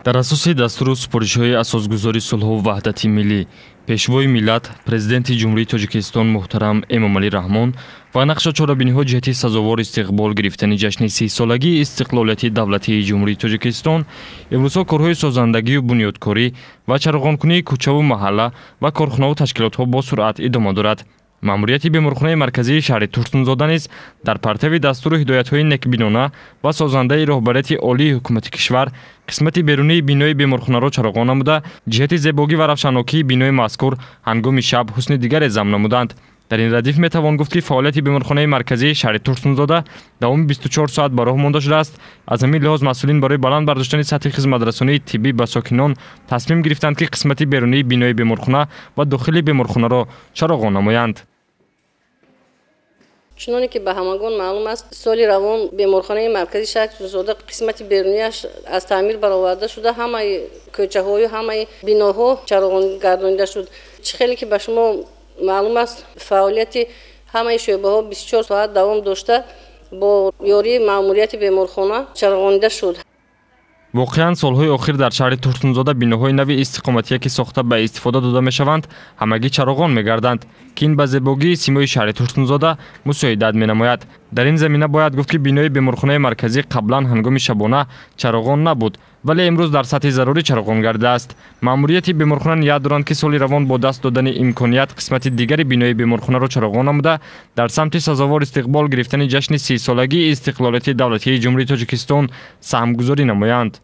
Дар асоси дастуру супоришҳои асосгузори сулҳу ваҳдати миллӣ, пешвои миллат, президенти Ҷумҳурии Тоҷикистон муҳтарам Эмомалӣ Раҳмон ва нақша чорабиниҳо ҷиҳати сазовор истиқбол гирифтани ҷашни 30-солагии истиқлолияти давлатии Ҷумҳурии Тоҷикистон имрӯзҳо корҳои созандагию бунёдкорӣ ва чароғонкунии кӯчаву маҳалла ва корхонаву ташкилотҳо бо суръат идома дорад. Маъмурияти беморхонаи марказии шаҳри Турсунзода низ дар партави дастуру ҳидоятҳои некбинона ва созандаи роҳбарияти олии ҳукумати кишвар қисмати берунии бинои беморхонаро чароғон намуда, ҷиҳати зебогӣ ва равшанокии бинои мазкур ҳангоми шаб ҳусни дигаре зам намуданд. Дар ин радиф метавон гуфт, ки фаъолияти беморхонаи марказии шаҳри Турсунзода давоми 24 соат ба роҳ монда шудааст. Аз ҳамин лиҳоз масъулин барои баланд бардоштани сатҳи хизматрасонии тиббӣ ба сокинон тасмим гирифтанд, ки қисмати берунии бинои беморхона ва дохили беморхонаро чароғон намоянд. Чуноне ки ба ҳамагон маълум аст, соли равон беморхонаи марказии шаҳри Турсунзода қисмати берунияш аз таъмир бароварда шуда, ҳамаи кӯчаҳою ҳамаи биноҳо чароғон гардонида шуд. Чӣ хеле ки ба шумо маълум аст, фаъолияти ҳамаи шӯъбаҳо 24 соат давом дошта, бо ёрии маъмурияти беморхона чароғонида шуд. Воқеан, солҳои охир дар шаҳри Турсунзода биноҳои нави истиқоматие, ки сохта ба истифода дода мешаванд, ҳамагӣ чароғон мегарданд, ки ин ба зебогии симои шаҳри Турсунзода мусоидат менамояд. Дар ин замина бояд гуфт, ки бинои беморхонаи марказӣ қаблан ҳангоми шабона чароғон набуд, вале имрӯз дар сатҳи зарурӣ чароғон гардидааст. Маъмурияти беморхона ният доранд, ки соли равон бо даст додани имконият қисмати дигари бинои беморхонаро чароғон намуда, дар самти сазовор истиқбол гирифтани ҷашни 30-солагии истиқлолияти давлатии Ҷумҳурии Тоҷикистон саҳмгузорӣ намоянд.